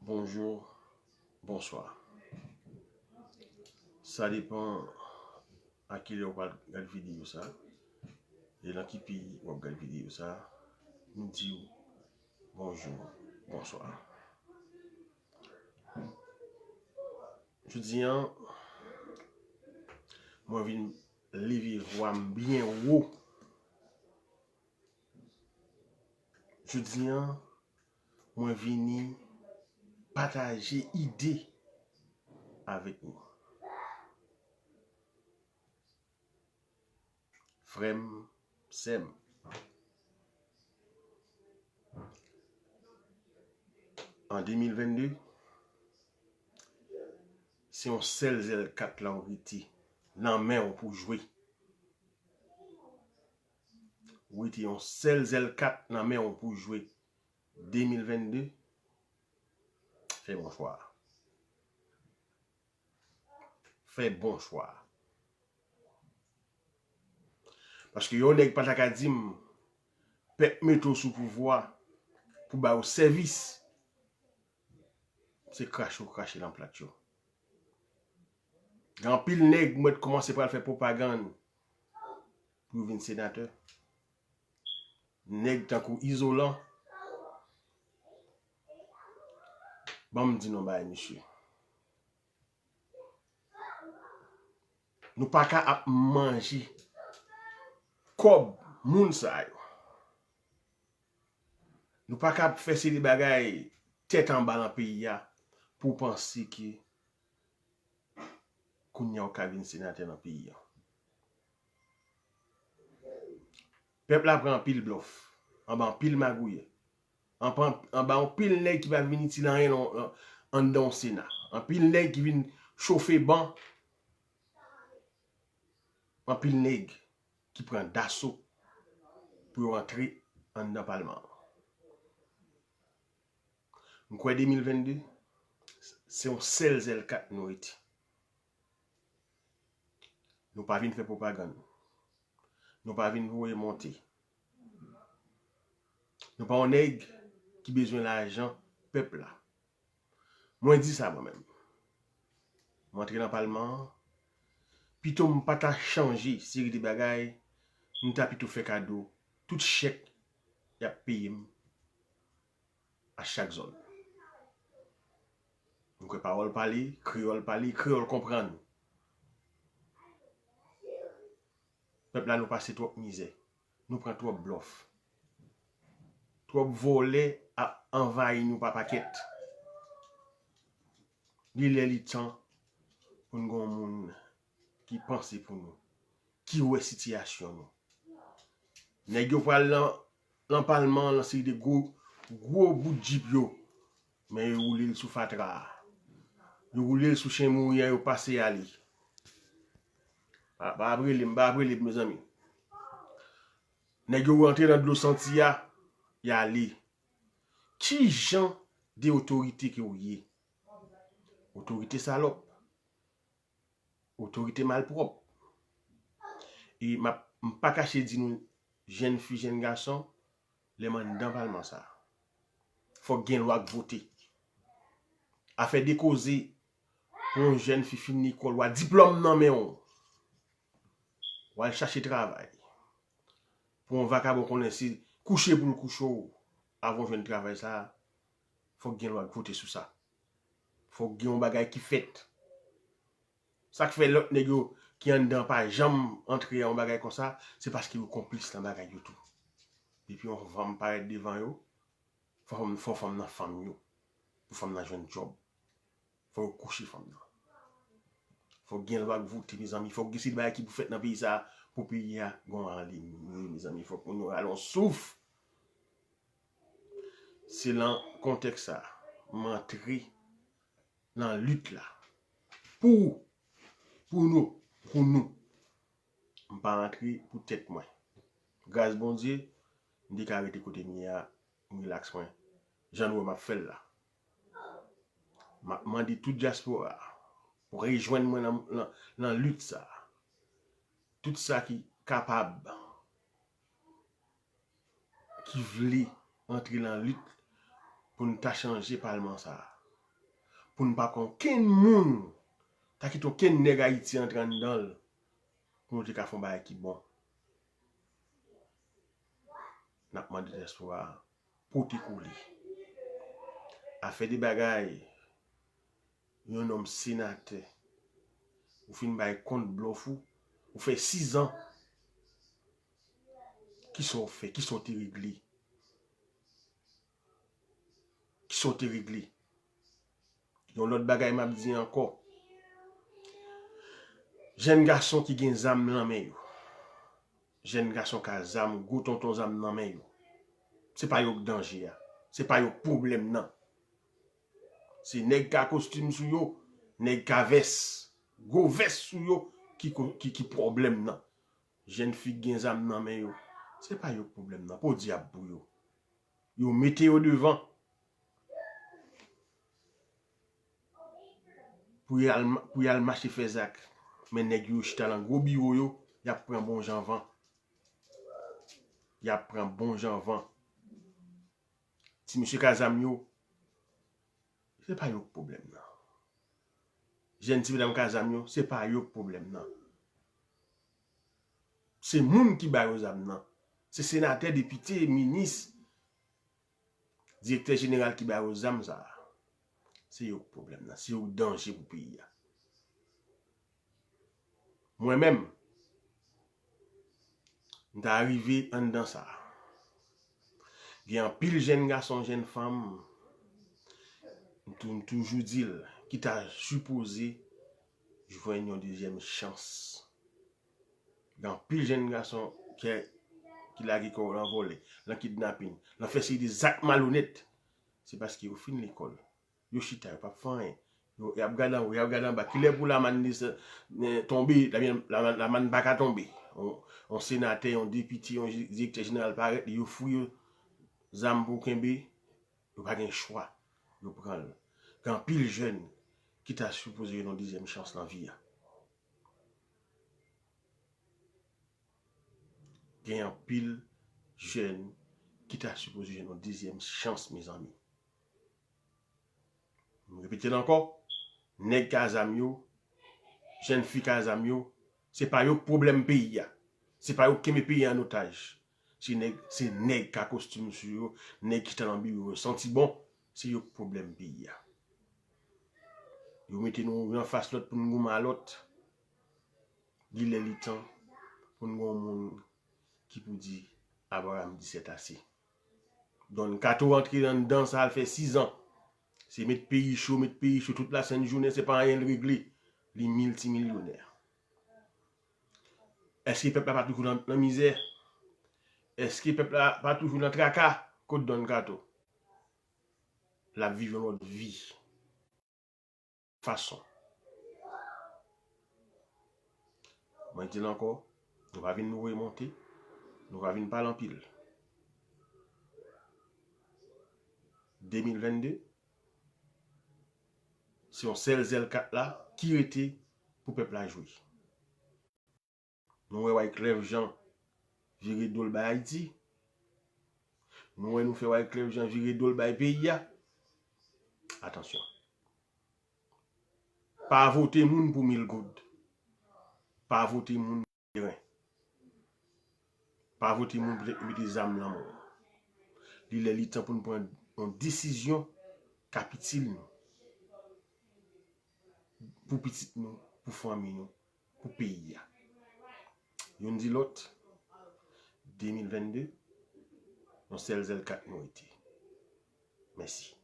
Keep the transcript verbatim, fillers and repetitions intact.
Bonjou, bonswa. Sa depann a kilè w pral gad videyo sa, e nan ki peyi w ap gad videyo sa. Nou di w bonjou, bonswa. Jodi a, mwen vin leve vwa m byen wo. Jodi a, mwen vini pataje ide avèk nou. Frè m, sè m. An de mil venn de, se yon sèl zèl kat la ou rete nan men w pou jwe. Ou rete yon sèl zèl kat nan men w pou jwe. De mil venn de, fè bon chwa. Fè bon chwa. Paske yon nèg pa ta ka di m, pèp mete w sou pouvwa pou ba yo sèvis. Se krache w krache nan plat yo. Gen anpil nèg mwen t kòmanse pral fè pwopagann pou yo vin senatè. Nèg tankou Izolan. Ban m di nou bagay, mesye. Nou pa ka ap manje kòb moun sa yo. Nou pa ka ap fè seri de bagay tèt anba nan peyi a pou w panse ke kounye a w ka vin senatè nan peyi a. Pèp la pran anpil blòf, anba anpil magouyè, anba, anba anpil nèg ki pa vin itil anyen nan, anndan yon sena. Anpil nèg ki vin chofe ban. Anpil nèg ki pran daso pou yo antre anndan palman an. M kwè de mil venn de, se yon sèl zèl kat nou rete. Nou pa vin fè pwopagann. Nou pa vin voye monte. Nou pa yon nèg ki bezwen lajan pèp la. Mwen di sa mwen menm. Mwen antre nan palman an, pito m pa ta chanje seri de bagay, m ta pito fè kado tout chèk y ap peye m a chak zòn. M kwè pawòl pale, kreyòl pale, kreyòl konprann. Pèp la, nou pase twòp mizè. Nou pran twòp blòf. Twòp vòlè ap anvayi nou pa pakèt. Li lè li tan pou n gen yon moun ki panse pou nou, ki wè sitiyasyon nou. Nèg yo pral nan, nan palman an, nan seri de gwo, gwo bout jip yo. Men yo woule l sou fatra a. Yo woule l sou chen mouri a, yo pase ale. Pa, pa ap rele m, pa ap rele m, mezanmi. Nèg yo rantre nan dlo santi a, y ale. Ki jan de otorite ke w ye? Otorite salòp. Otorite malpwòp. E m ap, m pa kache di nou, jèn fi, jèn gason, lè m anndan palman sa a, fòk gen lwa k vote. Afè de koze pou yon jèn fi fin lekòl, w a diplòm nan men w, w al chache travay. Pou yon vakabon konnen se kouche pou l kouche w, avan w jwenn travay sa a, fòk gen lwa k vote sou sa. Fòk gen yon bagay ki fèt. Sa k fè lòt nèg yo ki anndan pa janm antre nan yon bagay konsa, se paske yo konplis nan bagay yo tou. Depi yon fanm parèt devan yo, fò fanm, fò fanm nan fanm yo. Pou fanm nan jwenn djòb. Fò yo kouche fanm nan. Fòk gen lwa k vote, mezanmi. Fòk gen seri de bagay ki pou fèt nan peyi sa a, pou peyi a gen yon avenir, mezanmi. Fòk moun yo rale yon souf. Se nan kontèks sa a, m antre nan lit la. Pou ou, pou nou, pou nou. M pa antre pou tèt mwen. Gras Bondye, m te ka rete kote m ye a, m rilaks mwen. Jan nou wè m ap fè l la. M ap mande tout dyaspora a pou rejwenn mwen nan, nan, nan lit sa a. Tout sa ki kapab, ki vle antre nan lit pou n ta chanje palman sa a. pou n pa pran okenn moun, ta kite okenn nèg Ayiti antre anndan l, pou nou te ka fè yon bagay ki bon. N ap mande dyaspora a pote kole. Afè de bagay, yon nonm senatè, ou fin bay kont blòf ou, ou fè sizan. Kisa w fè? Kisa w te regle? Kisa w te regle? Yon lòt bagay m ap di ankò. Jèn gason ki gen zam nan men yo. Jèn gason ka zam, gwo tonton zam nan men yo. Se pa yo k danje a. Se pa yo k pwoblèm nan. Se nèg ka kostim sou yo, nèg ka vès, gwo vès sou yo ki, ko- ki, ki pwoblèm nan. Jèn fi k gen zam nan men yo, se pa yo k pwoblèm nan, podyab pou yo. Yo mete yo devan pou y al, pou y al mache fè zak. Men nèg yo chita nan gwo biwo yo, y ap pran bon jan van. Y ap pran bon jan van. Ti mesye ka zam yo, se pa yo k pwoblèm nan. Jèn ti medam ka zam yo, se pa yo k pwoblèm nan. Se moun ki ba yo zam nan. Se senatè, depite, minis, direktè jeneral ki ba yo zam sa a. Se yo k pwoblèm nan. Se yo k danje pou peyi a. Mwen menm, m ta rive anndan sa. Gen anpil jèn gason, jèn fanm, m tou- m toujou di l, ki ta sipoze jwenn yon dezyèm chans. Gen anpil jèn gason ki, ki lage kò yo nan vòlè, nan kidnapin, nan fè seri de zak malonèt. Se paske yo fin lekòl. Yo chita, yo p ap fè anyen. Yo, y ap gade anwo, y ap gade anba. Kilè pou lamann desann, tonbe, lamann, lamann pa ka tonbe. Yon, yon senatè, yon depite, yon direktè jeneral parèt, yo fouye zam pou kenbe, yo pa gen chwa. Yo pran l. Gen anpil jèn ki ta sipoze gen yon dezyèm chans nan vi a. Gen anpil jèn ki ta sipoze gen yon dezyèm chans, mezanmi. M repete l ankò, nèg ka zam yo, jèn fi ka zam yo, se pa yo k pwoblèm peyi a. Se pa yo k kenbe peyi a an otaj. Se nèg, se nèg ka kostim sou yo, nèg ki chita nan biwo yo santi bon, se yo k pwoblèm peyi a. Yo mete nou youn anfas lòt pou n goumen a lòt. Li lè li tan pou n gen yon moun ki pou di, Abraham di sètase. Don Kato rantre anndan sa, al fè sizan. Se met peyi cho, met peyi cho tout lasent jounen, se pa anyen l regle. Li miltimilyonè. Èske pèp la pa toujou nan, nan mizè? Èske pèp la pa toujou nan traka? Kot Don Kato? L ap viv yon lòt vi. Fason. Mwen di l ankò, nou pa vin voye monte, nou pa vin pale anpil. De mil vennde, se yon sèl zèl kat la ki rete pou pèp la jwe. Nou wè Wyclef Jean vire do l bay Ayiti. Nou wè nou fè Wyclef Jean vire do l bay peyi a. Atansyon. Pa vote moun pou mil goud. Pa vote moun pou teren. Pa vote moun pou mete zam nan men w. Li lè li tan pou n pran yon desizyon k ap itil nou. Pou pitit nou, pou fanmi nou, pou peyi a. Youn di lòt, de mil vennde, yon sèl zèl kat nou rete. Mèsi.